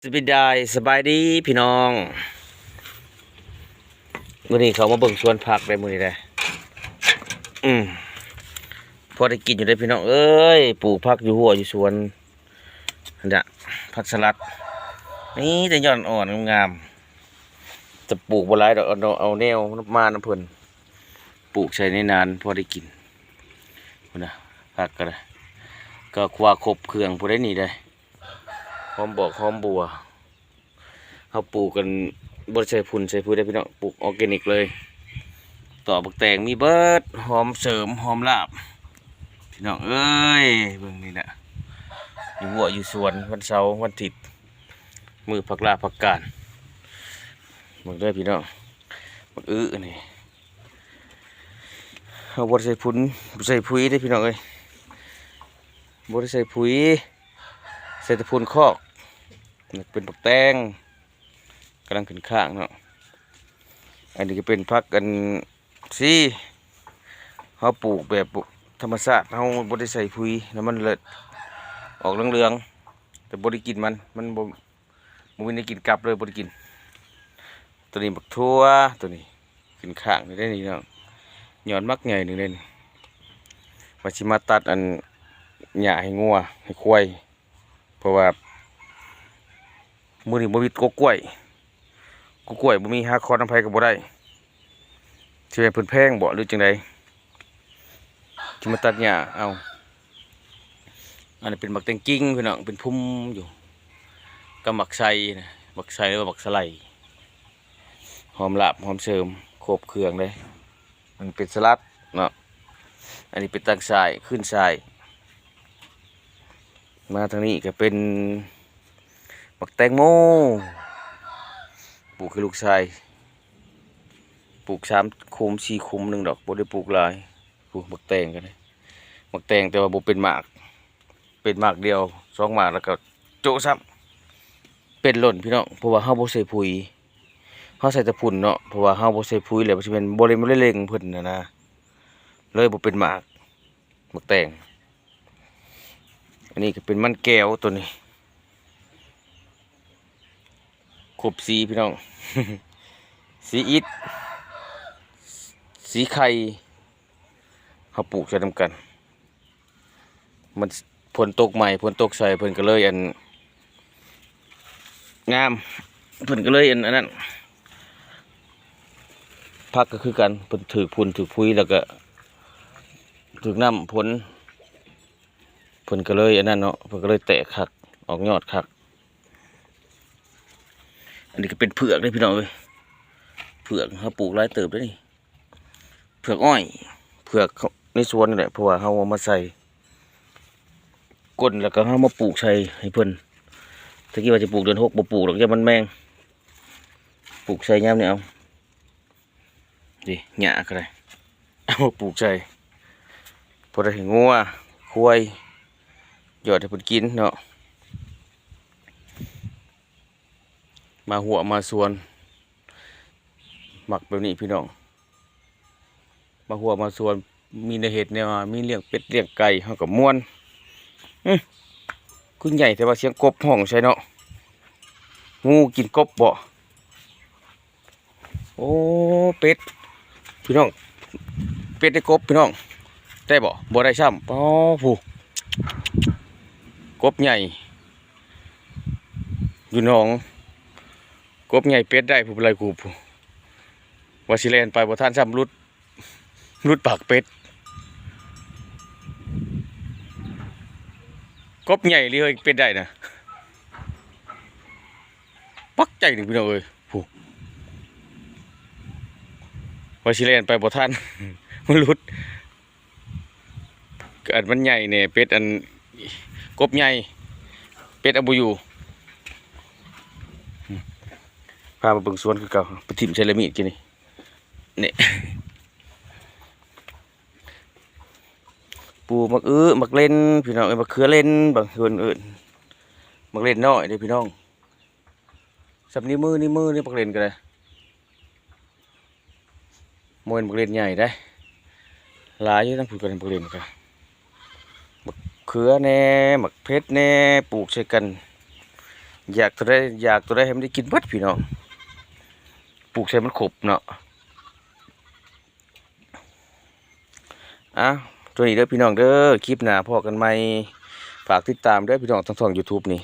ສະບາຍດີ ສະບາຍດີພີ່ນ້ອງ ມື້ນີ້ເຂົ້າມາເບິ່ງສວນຜັກໄດ້ມື້ນີ້ໄດ້ ອືມ ພໍໄດ້ກິນຢູ່ເດ້ພີ່ນ້ອງເອີຍ ປູກຜັກຢູ່ຮົ້ວຢູ່ສວນ ຫັ້ນນະ ຜັກສະຫຼັດ ມີແຕ່ຍອດອ່ອນງາມໆ ແຕ່ປູກບໍ່ຫຼາຍດອກ ເອົາ ເອົາແນວມານຳເພິ່ນ ປູກໃສ່ໃນນານພໍໄດ້ກິນ ພຸ້ນນະ ຜັກກະໄດ້ ກະຄວ້າຄົບເຄື່ອງພຸ້ນໃດນີ້ໄດ໋ ຫອມບອກຫອມບົວ ເຮົາປູກກັນ ບໍ່ໄດ້ໃສ່ຝຸ່ນໃສ່ປຸ໋ຍເດ້ພີ່ນ້ອງ ປູກອໍແກນິກເລີຍ ຕອກບັກແຕງມີເບິດ ຫອມເສີມ ຫອມລາບ ພີ່ນ້ອງເອີຍ ເບິ່ງນີ້ນະ ຢູ່ຮົ້ວຢູ່ສວນ ວັນເສົາວັນອາທິດ ມື້ພັກລາພັກການ ເບິ່ງເດີພີ່ນ້ອງ ບັກອຶນີ້ ເຮົາບໍ່ໄດ້ໃສ່ຝຸ່ນ ບໍ່ໃສ່ປຸ໋ຍເດ້ພີ່ນ້ອງເອີຍ ບໍ່ໄດ້ໃສ່ປຸ໋ຍ ໃສ່ແຕ່ຝຸ່ນຄອກ ເປັນບັກແຕງ ກຳລັງຂຶ້ນຄ້າງເນາະ ອັນນີ້ກະເປັນຜັກອັນຊີ ເຮົາປູກແບບທຳມະຊາດ ເຮົາບໍ່ໄດ້ໃສ່ປຸ໋ຍ ແລ້ວມັນເລີຍອອກເຫຼືອງໆ ແຕ່ບໍ່ໄດ້ກິນມັນ ມັນບໍ່ ບໍ່ມີແນວກິນກັບເລີຍ ບໍ່ໄດ້ກິນ ໂຕນີ້ບັກຖົ່ວ ໂຕນີ້ຂຶ້ນຄ້າງນີ້ເດ້ນີ້ເນາະ ຍອດບັກໃຫຍ່ໜຶ່ງເດ້ນີ້ ວ່າຊິມາຕັດອັນຫຍ້າໃຫ້ງົວໃຫ້ຄວາຍ ເພາະວ່າມື້ນີ້ບໍ່ມີກົກກ້ວຍ ກົກກ້ວຍບໍ່ມີ ຫາຂໍນຳໃຜກະບໍ່ໄດ້ ຊິແມ່ນເພິ່ນແພງບໍ ຫຼືຈັ່ງໃດ ຊິມາຕັດຫຍ້າເອົາ ອັນນີ້ເປັນບັກແຕງກິງພີ່ນ້ອງ ເປັນພຸ່ມຢູ່ ກັບບັກໄຊນະ ບັກໄຊ ຫຼືວ່າບັກສະໄລ ຫອມລາບຫອມເສີມ ຄົບເຄື່ອງເດ້ ມັນເປັນສະຫຼັດເນາະ ອັນນີ້ເປັນຕັງຊາຍ ຄືນຊາຍ ມາທາງນີ້ກະເປັນບັກແຕງໂມ ປູກໃຫ້ລູກຊາຍ ປູກສາມຂຸມສີ່ຂຸມໜຶ່ງດອກ ບໍ່ໄດ້ປູກຫຼາຍ ປູກບັກແຕງກະໄດ້ ບັກແຕງແຕ່ວ່າບໍ່ເປັນໝາກ ເປັນໝາກດຽວສອງໝາກ ແລ້ວກະໂຈະຊ້ຳ ເປັນຫຼົ່ນພີ່ນ້ອງ ເພາະວ່າເຮົາບໍ່ໃສ່ປຸ໋ຍ ເຮົາໃສ່ແຕ່ຝຸ່ນເນາະ ເພາະວ່າເຮົາບໍ່ໃສ່ປຸ໋ຍ ແລ້ວມັນຊິແມ່ນບໍ່ໄດ້ ບໍ່ໄດ້ເລັ່ງເພິ່ນຫັ້ນນະ ເລີຍບໍ່ເປັນໝາກ ໝາກແຕງ ອັນນີ້ກະເປັນມັນແກ້ວໂຕນີ້ ຄົບສີພີ່ນ້ອງ ສີອິດ ສີໄຂ່ ເຮົາປູກໃສ່ນຳກັນ ມັນຝົນຕົກໃໝ່ ຝົນຕົກໃສ່ ເພິ່ນກະເລີຍອັນ ງາມ ເພິ່ນກະເລີຍອັນ ອັນນັ້ນ ຜັກກະຄືກັນ ເພິ່ນຖືກຝຸ່ນຖືກປຸ໋ຍ ແລ້ວກະຖືກນ້ຳຝົນ ເພິ່ນກະເລີຍອັນນັ້ນເນາະ ເພິ່ນກະເລີຍແຕກຄັກ ອອກຍອດຄັກ ອັນນີ້ກະເປັນເຜືອກເດ້ພີ່ນ້ອງເອີຍ ເຜືອກ ເຮົາປູກຫຼາຍເຕີບເດ້ນີ້ ເຜືອກອ້ອຍ ເຜືອກໃນສວນນີ້ແຫຼະ ເພາະວ່າເຮົາເອົາມາໃສ່ ກົ້ນ ແລ້ວກະເຮົາມາປູກໃສ່ໃຫ້ເພິ່ນ ຕະກີ້ວ່າຊິປູກເດືອນຫົກ ບໍ່ປູກດອກ ຢ້ານມັນແມງ ປູກໃສ່ຍາມນີ້ເອົາ ນີ້ຫຍ້າກະໄດ້ ເອົາມາປູກໃສ່ ພໍໄດ້ໃຫ້ງົວ ຄວາຍ ຢອດໃຫ້ເພິ່ນກິນເນາະ ມາຮົ້ວມາສວນ ມັກແບບນີ້ພີ່ນ້ອງ ມາຮົ້ວມາສວນ ມີແນວເຮັດແນວ ມີລ້ຽງເປັດລ້ຽງໄກ່ເຮົາກະມ່ວນ ອື ຄືໃຫຍ່ແທ້ວ່າ ສຽງກົບຮ້ອງໃສເນາະ ງູກິນກົບບໍ ໂອ້ ເປັດ ພີ່ນ້ອງ ເປັດໄດ້ກົບພີ່ນ້ອງ ໄດ້ບໍ ບໍ່ໄດ້ຊ້ຳ ອໍ ຜູ້ ກົບໃຫຍ່ ຢູ່ໜອງ ກົບໃຫຍ່ເປັດໄດ້ ຜູ້ໄລ່ກູບ ຜູ້ ວ່າຊິແລ່ນໄປບໍ່ທັນຊ້ຳ ຫຼຸດ ຫຼຸດປາກເປັດ ກົບໃຫຍ່ອີ່ຫຼີເຮີ້ຍ ເປັດໄດ້ນະ ປັກໃຈໜຶ່ງພີ່ນ້ອງເອີຍ ຜູ້ ວ່າຊິແລ່ນໄປບໍ່ທັນ ມັນຫຼຸດ ອັນມັນໃຫຍ່ແດ່ ເປັດອັນ ກົບໃຫຍ່ ເປັດເອົາບໍ່ຢູ່ ພາມາເບິ່ງສວນຄືເກົ່າ ໄປຖິ້ມໃສ່ລະມີດກີ້ນີ້ ນີ້ ປູກໝາກອຶ ໝາກເລັ່ນ ພີ່ນ້ອງເອີຍ ໝາກເຂືອເລັ່ນ ບາງຄົນເອີ້ນ ໝາກເລັ່ນນ້ອຍເດ້ພີ່ນ້ອງ ສ່ຳນິ້ວມື ນິ້ວມືນີ້ ໝາກເລັ່ນກະໄດ້ ບໍ່ແມ່ນບັກເລັ່ນໃຫຍ່ເດ້ ຫຼາຍຢູ່ທາງພຸ້ນກະໄດ້ບັກເລັ່ນກະ ບັກເຂືອແດ່ ບັກເຜັດແດ່ ປູກໃສ່ກັນ ຢາກຕົວໃດ ຢາກຕົວໃດໃຫ້ມັນໄດ້ກິນເບິດພີ່ນ້ອງ ປູກໃສ່ມັນຄົບເນາະ. ອ່ະ ຕົວນີ້ເດີພີ່ນ້ອງເດີ ຄລິບໜ້າພໍ້ກັນໃໝ່ ຝາກຕິດຕາມເດີພີ່ນ້ອງ ທາງຊ່ອງ YouTube ນີ້